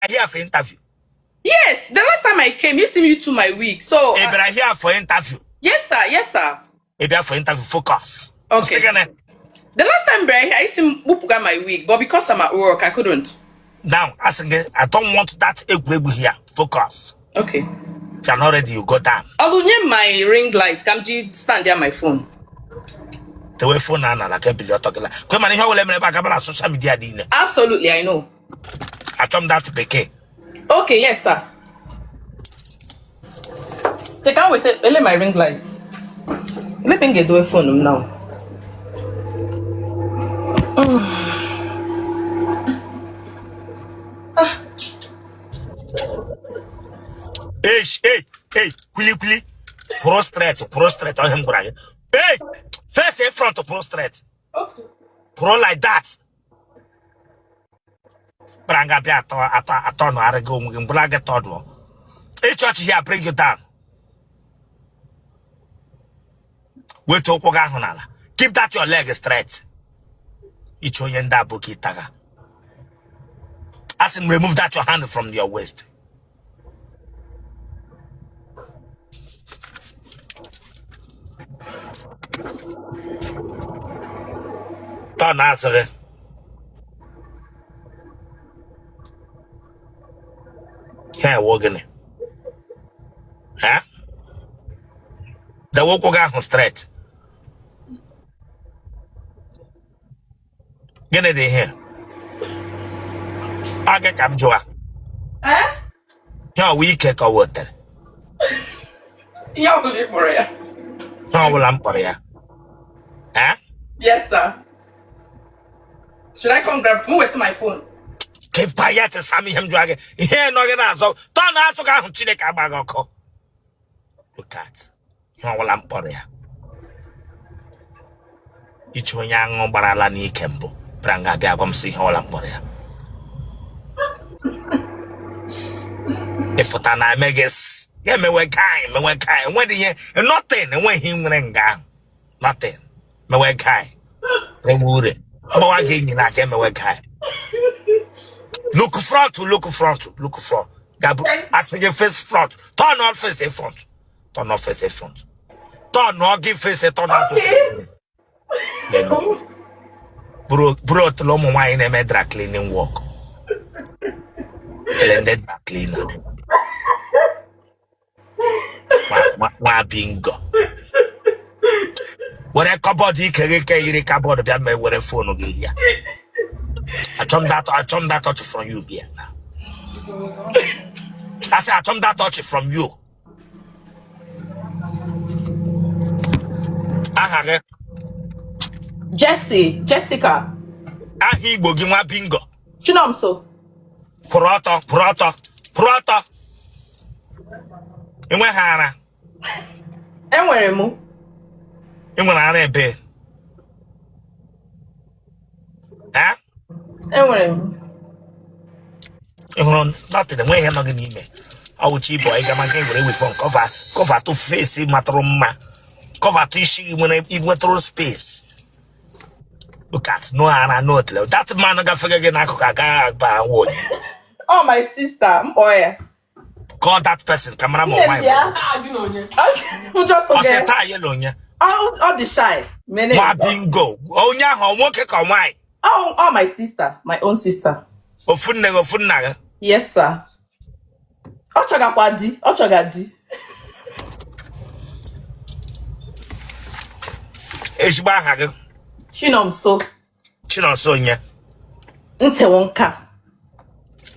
here for interview? Yes, the last time I came, you see me to my wig. So Ị bịara here for interview? Yes, sir. Yes, sir. Ị bịa for interview, focus. Okay. Sị gịnị? The last time bịara here, I see m kpụpụga my wig, but because I'm at work, I couldn't. Now, asị gị, I don't want that egwuregwu here. Focus. Okay. If you're not ready, you go down. I'll nye my ring light. Ka m ji stand there my phone. Tewe phone na ala ka ebili ọtọ gị la. Kwe mana ihe ọbụla mere ebe a gaba na social media niile. Absolutely, I know. Achọ m that bekee. Okay, yes, sir. Check out with ele my ring light. Let me get the phone now. Eish, ei, ei, kwili kwili. Kwụrụ straight, kwụrụ straight, ọ ihe m gwara gị. Ei, face in front, kwụrụ straight. Kwụrụ like that. Kpara nga bịa atọ atọ atọ nọgharị gị onwe gị mgbụla gị tọdụọ. Ịchọọchị here bring you down. Wetu ụkwụ gị ahụ n'ala. Keep that your leg straight. Iche onye ndị abụghị taga. Asị m remove that your hand from your waist. Tọọ na azụ gị. Ha ewo gịnị? Ha? Dewe ụkwụ gị ahụ straight. Gịnị dị ihe? A gị ka m jụwa. Eh? Ihe ọwụ ike ka ọ wetere. Ihe ọbụla ị kpọrọ ya. Ihe ọbụla m kpọrọ ya. Eh? Yes, sir. Should I come grab m weta my phone? Keep quiet, Sam. Ihe m jụwa gị. Ihe nọ gị n'azụ. Tọọ na azụ gị ahụ Chineke agba gị ọkụ. Look at. Ihe ọbụla m kpọrọ ya. Iche onye aṅụ gbarala n'ike mbụ bịara nga abịa gwa m sị ihe ọbụla m kpọrọ ya. Ịfụta na eme gị ga-emewe guy mewe guy enweghị ihe nothing enweghị nwere nga ahụ nothing mewe guy rewe ure mgbawa gị enyi na aka emewe guy look front look front look front ga-abụ asị gị face front turn on face front turn on face front turn on gị face turn on bụrụ otule ụmụ nwaanyị na-eme dry cleaning work ele ndị dry cleaner nwa bingo were cupboard ike gị ke yiri cupboard bịa ma were phone gị ya achọ m that achọ m that touch from you here now. I say achọ m that touch from you. Aha gị? Jesse, Jessica. Aha Igbo gị nwa bingo. Chinomso. Kwụrụ ọtọ, kwụrụ ọtọ, kwụrụ ọtọ. Ị nweghị ara? Enwere m. Ị nwere ara ebe? Eh? Enwere m. Ị hụrụ nothing, enweghị ihe nọ gị n'ime. Ọ wụ chi boy gama gị were weave-on cover cover to face matụrụ mma cover to isi gị nwere nwetụrụ space. Look at no ara no otele. That man gafege gị n'akụkụ agaghị agba awụ onye. Oh, my sister, m kpọọ ya. Call that person ka mara ma ọ nwaanyị ma ọ nwoke. Ụjọ Ọ sị tụge. taa ya na onye. Ọ dị shy. Mene. Nwa bingo. Onye ahụ ọ nwoke ka ọ nwaanyị? Oh, oh, my sister, my own sister. Ofu nne gị ofu nna gị. Yes, sir. Ọ chọgakwa di, ọ chọga di. Ezigbo aha gị? Chinomso. Chinonso onye? Ntewonka.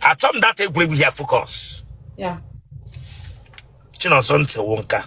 Achọ m that egwuregwu ya focus. Yeah. Chinonso Ntewonka.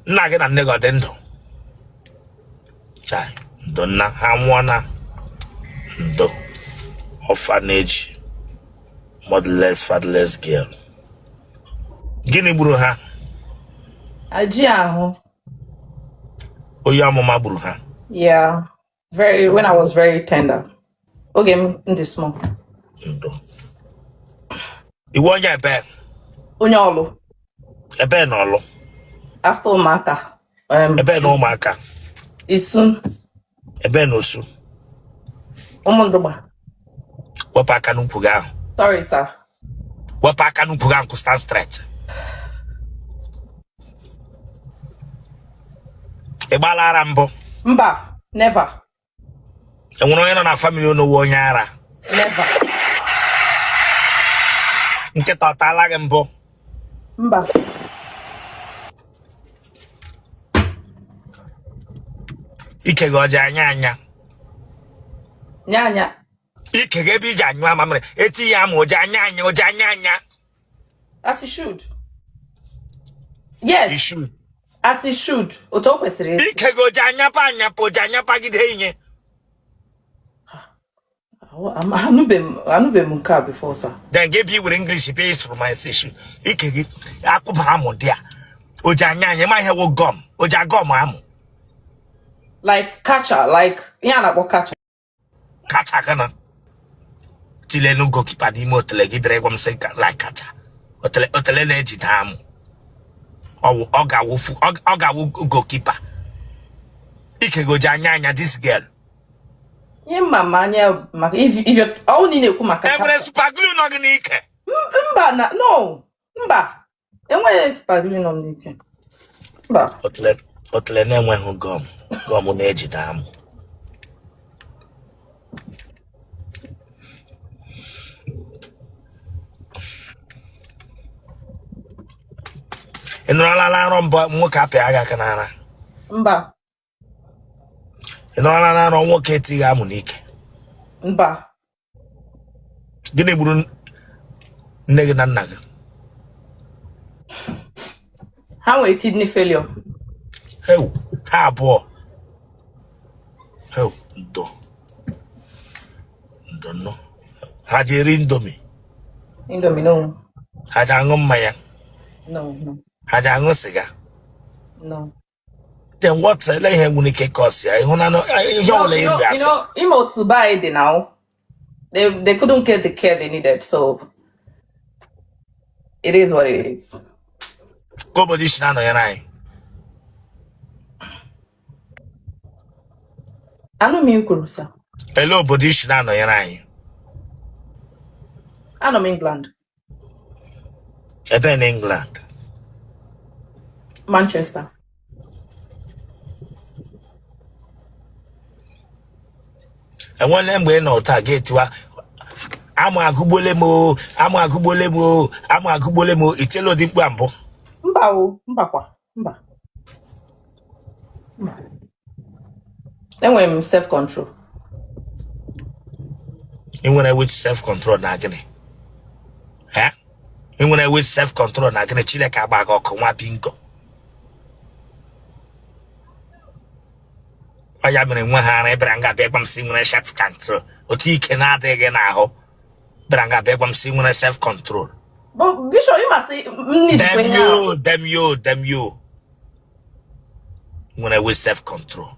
Nna gị na nne gị ọ dị ndụ? Chai, ndo nna ha nwụọna. Ndo. Orphanage. Motherless, fatherless girl. Gịnị gburu ha? Aji ahụ. Onye amụma gburu ha. Yeah. Very when I was very tender. Oge m dị small. Ndo. Ị wụ onye ebe? Onye Ọlụ. Ebe na Ọlụ? After Ụmụaka. Ebe na Ụmụaka? Isu. Ebe na Osu? Ụmụndụgba. Wepụ aka n'ukwu gị ahụ. Sorry, sir. Wepụ aka n'ukwu gị nkwụ, stand straight. Ị gbala ara mbụ? Mba, never. Enwere onye nọ na family unu wụ onye ara? Never. Nkịta ọ taala gị mbụ? Mba. Ike gị ọ ji anya anya? Nya anya. Ike gị ebe iji anyụ amamịrị eti ya ma o ji anya anya, o ji anya anya? As it should. Yes. It should. As it should. Otu o kwesịrị ịdị. Ike gị o ji anyapa anyapa, o ji anyapagide ihe? Anụbeghị m nke a before, sir. Then gị bịa were English bịa ịsụrụ ma esi should. Ike gị akwụba amụ dị a, o ji anya anya? Ma ihe wụ gum, o ji agum amụ? Like kacha, like ihe a na-akpọ kacha. Kacha gana tilenu goalkeeper n'ime otele gị bịara ịgwa m sị like kacha otele, otele na-ejide amụ ọ ga-awụfu, ọ ga-awụ goalkeeper. Ike gị o ji anya anya, this girl? Ihe mma ma anya maka if if ọ na ị na-ekwu maka enwere kacha. Super glue nọ gị n'ike? Mba na, no, mba, enweghị super glue nọ m n'ike, mba. Otele, otele na-enweghị gum, gum na-ejide amụ. Ị nọrọla na nrọ mbụ nwoke apịa gị aka n'ara? Mba. Ị nọrọla na nrọ nwoke etighị amụ n'ike? Mba. Gịnị gburu nne gị na nna gị? Ha nwere kidney failure. Ewu, ha abụọ? Ewu, ndo ndo nnọọ. Ha ji eri Indomie? Indomie, no. Ha ji aṅụ mmanya? No. Ha ji aṅụ sịga? No. Then what? Ele ihe nwere ike cause ya? Ịhụnanụ ihe ọbụla eri You asị. Know, ime otu be anyị dị now, they couldn't get the care they needed, so it is what it is. Ka obodo isi na-anọnyere anyị? Anụ m ihe kwuru, sir. Ele obodo isi na-anọnyere anyị? Anọ m England. Ebe na England? Manchester. Enwele mgbe ị nọ taa ga-etiwa amụ agụgbole m o, amụ agụgbole m o, amụ agụgbole m o? Itiela ụdị mkpu a mbụ? Mba o, mbakwa, mba, mba. Enwere m self control. Ị nwere with self control na gịnị? Eh? Ị nwere with self control na gịnị? Chineke agba gị ọkụ, nwa bingo. Ọ ya mere nwe ha ara ịbịara nga bịa gwa m sị nwere self control, otu ike na-adịghị n'ahụ bịara nga bịa gwa m sị nwere self control. But Bishop, you must say m need Damn kwe ihe ahụ. you, damn you, damn you. Nwere with self control.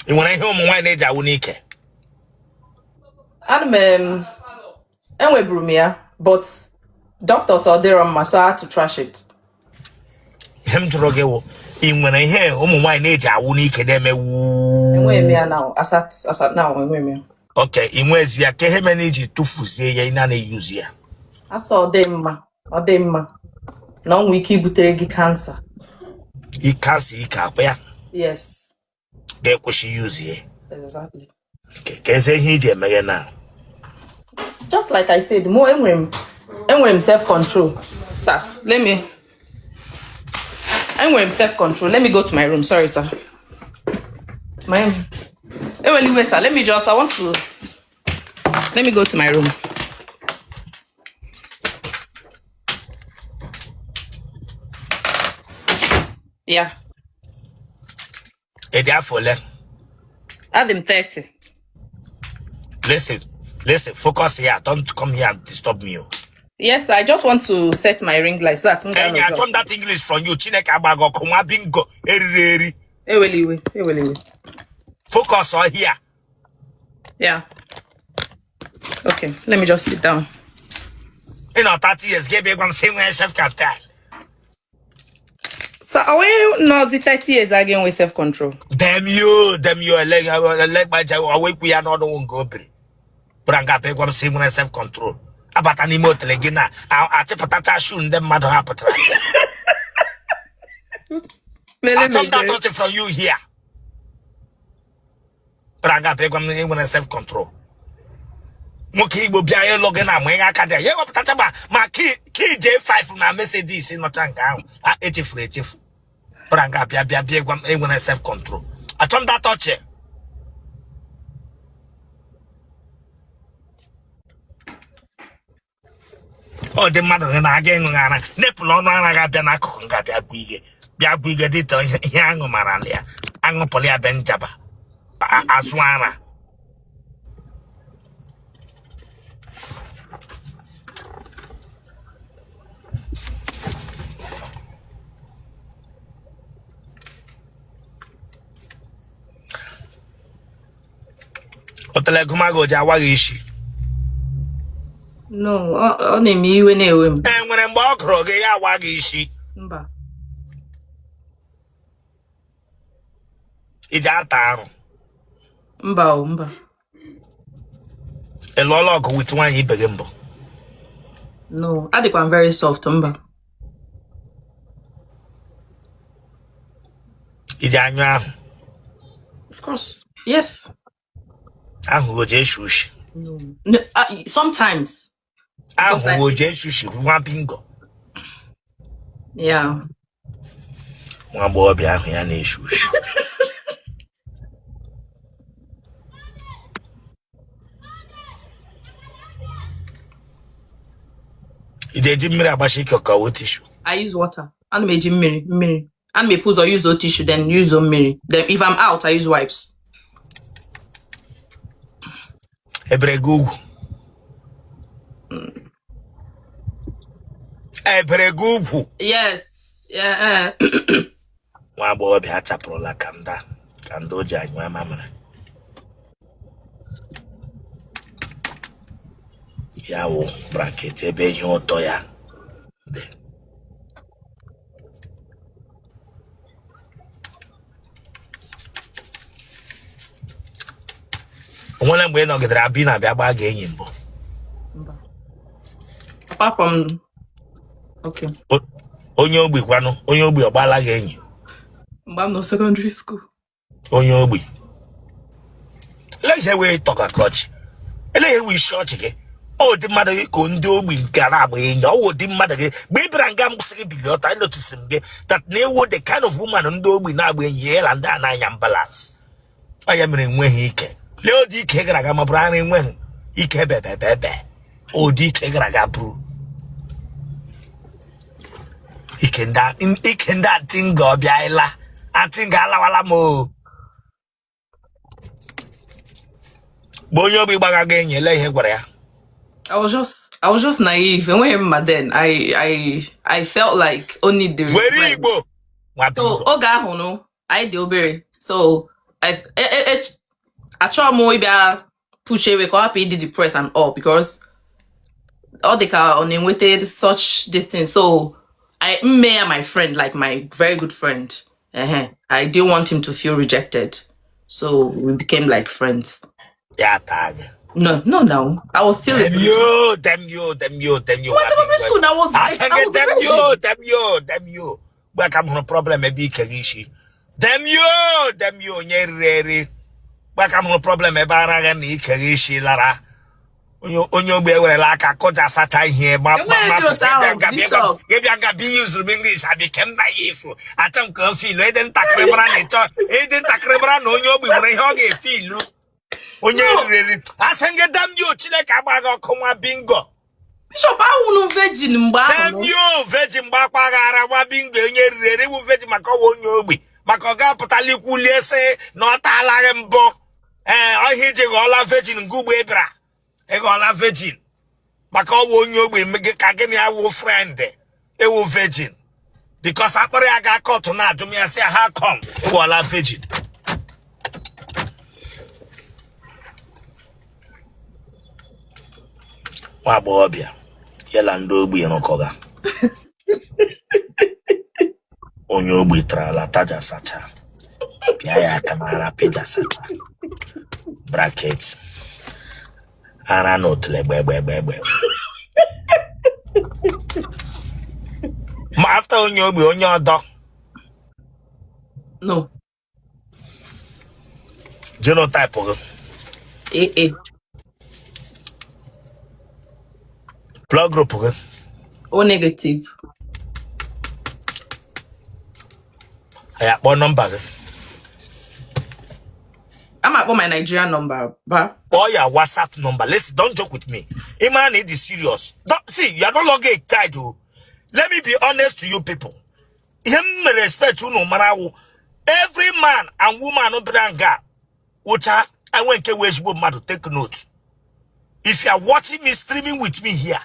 Ị nwere ihe ụmụ nwaanyị na-eji awụ n'ike? Ana m enweburu m ya, but doctor sị ọ dịrọ mma, so I had to trash it. Ihe m jụrụ gị wụ, ị nwere ihe ụmụ nwaanyị na-eji awụ n'ike na-eme wuu? Enweghị m ya now. As at now, enweghị m ya. Okay, ị nwezi ya, ka ihe mere iji tụfuzie ya, ị na-eyuzi ya? Asọ ọ dị mma, ọ dị mma na ọ nwee ike ibutere gị cancer. Cancer ike akpa ya? Yes. Ga-ekwesị yuzie. Exactly. Ka eze ihe iji emeghe na? Just like I said, mụ enwere m self control. Sir, let me enwere m self control. Let me go to my room. Sorry, sir. My ewela iwe, sir. Let me just I want to let me go to my room. Yeah. Ị dị afọ ole? Adị m 30. Listen, listen, focus here. Don't come here and disturb me o. Yes, I just want to set my ring light so that m Enyi, ga-anọzi achọ m that English from you. Chineke agba gị ọkụ, nwa bingo eriri eri. Ewela iwe, ewela iwe. Focus on here. Yeah. Okay, let me just sit down. Ị nọ 30 years gị bịa gwa m sị nwee self control. So, onye nọzi 30 years a ga-enwe self control? Damn you, damn you. Ele ele gbaja ọwa ikwu ya n'ọnụ nke o biri. Bụra nga abịa gwa m sị nwere self control abata n'ime otele gị na achịpụtacha shoe ndị mmadụ ha pụtara. Mele Achọ m that mejere. touch from you here. Bụra nga abịa gwa m na ị nwere self control. Nwoke Igbo bịa ịlụ gị na ama ihe aka dị ya ewepụtacha ma key J5 na Mercedes nọcha nke ahụ a echefuru echefu. Bụra nga bịa bịa bịa gwa m ị nwere self control. Achọ m that touch. Ọ dị mmadụ gị na-aga ịṅụ ara nepụlụ ọnụ ara ga-abịa n'akụkụ nga bịa gwa ihe bịa gwa ihe dịta ihe aṅụ mara ya aṅụpụrụ ya be njaba azụ ara. Otele gụmaga o ji awa gị isi? No, ọ na-eme iwe na-ewe m. E nwere mgbe ọ gụrụ gị ya awa gị isi? Mba. I ji ata arụ? Mba o, mba. Ị lụọla ọgụ with nwaanyị ibe gị mbụ? No, adịkwa m very soft, mba. I ji anyụ ahụ? Of course. Yes. Ahụ o ji eshi ushi? No. No, sometimes. Ahụ o ji eshi ushi nwa bingo? Yeah. Nwa agbọghọbịa ahụ ya na-eshi ushi. I ji eji mmiri agbachi ike ka ọ wụ tissue? I use water. Ana m eji mmiri, mmiri. Ana m ebu ụzọ use tissue, then use mmiri. Then if I'm out, I use wipes. Ebere gị ugwu? Ebere gị ugwu? Yes. Yeah. Nwa agbọghọbịa achapụrụla ka nda ka ndị o ji anyụ mamịrị ya wụ bracket ebe ihe ụtọ ya dị. O nwere mgbe ị nọgidere abi na-abịa gbaa gị enyi mbụ? Mba. Apart from okay. Onye ogbi kwanụ, onye ogbi ọ gbaala gị enyi? Mgbe m nọ secondary school. Onye ogbi. Ele ihe wee tọka ka ọchị? Ele ihe wee isi ọchị gị? Ọ dị mmadụ gị ka ndị ogbi nke a na-agba enyi, ọ wụ dị mmadụ gị mgbe ị bịara nga m sị gị bilie ọtọ, notice m gị that na ị wụ the kind of woman ndị ogbi na-agba enyi ya na ndị a na-anya balance. Ọ ya mere enweghị ike. Lee ụdị ike gara aga ma bụrụ ara enweghị ike bebebebe ụdị ike gara aga bụrụ ike ndị atinga ọ bịaila atinga alawala m o. Mgbe onye ogbi gbagha gị enyi, ele ihe gwara ya? I was just naive. Enweghị m ma then I felt like only the Were Igbo nwa. So oge ahụ nụ anyị dị obere, so achọrọ m ịbịa push ewe ka ọ hapụ ịdị depressed and all, because ọ dị ka ọ na-enweta such this thing. So I mee ya my friend, like my very good friend. I didn't want him to feel rejected, so we became like friends. Ya taa gị? No, no, no. I was still Damn you, damn you, damn you, damn you. My secondary school, I was Asị like, I gị was damn virgin. you, damn you, damn you. Mgbe ka m hụrụ problem ebe ike gị isi. Damn you, damn you, onye riri eri. Mgbe ka m hụrụ problem ebe ara gị na ike gị isi lara. Onye ogbi ewerela aka kụja sacha ihe ma ma Enweghị ma dị otu ahụ, Bishop. ịbịa nga bi yuzuru m English abi kem na ya efu. Achọ m ka o filu ịdị ntakịrị mara na ịchọ ịdị ntakịrị mara na onye ogbi nwere ihe ọ ga-efilu. Onye No. riri eri. Asị gị damn you, Chineke agba gị ọkụ nwa bingo. Bishop, ahụrụ m virgin mgbe ahụ. Damn you, virgin gbakwa gị ara nwa bingo onye riri eri bụ virgin maka ọwa onye ogbi maka ọ ga-apụtala ikwulie sị na ọ taala gị mbụ. Ee, ọhịa iji ghọọla virgin nke ugbo ị bịara ị ghọọla virgin maka ọwa onye ogbi gị ka gị na ya wụ friend ị wụ virgin because akpọrọ ya ga court na-ajụ m ya sị ya how come ị ghọọla virgin. Nwa agbọghọbịa ya na ndị ogbi rụkọga onye ogbi tarala taja sacha pịa ya aka n'ara pịja sacha bracket. Ara na otele gbe gbe gbe gbe. Ma after onye ogbi onye ọdọ. No. Genotype gị? AA. Blood group gị? O negative. Anyị akpọ nọmba gị. I'm akpọ my Nigerian number, ba. Kpọọ ya WhatsApp number. Listen, don't joke with me. Ị ma na ị dị serious. Don't, see, you are no longer a child o. Let me be honest to you people. Ihe m mere expect unu mara wụ every man and woman bịara nga wụcha enwe nke wụ ezigbo mmadụ. Take note. If you are watching me, streaming with me here,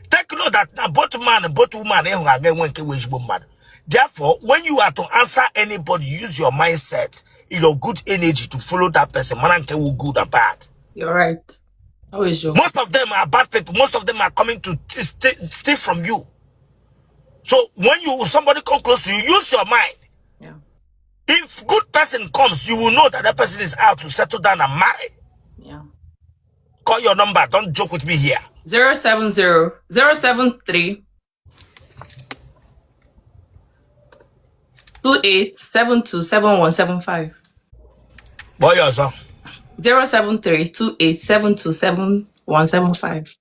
take note that na both man and both woman ị hụrụ aga enwe nke wụ ezigbo mmadụ. Therefore, when you are to answer anybody, use your mindset, your good energy to follow that person. Mara nke wụ good and bad. You're right. How is your Most of them are bad people. Most of them are coming to steal from you. So when you somebody come close to you, use your mind. If good person comes, you will know that that person is out to settle down and marry. Call your number. Don't joke with me here. 070 073 28 72 7175. Kpọọ ya ọzọ. 073 28 72 7175.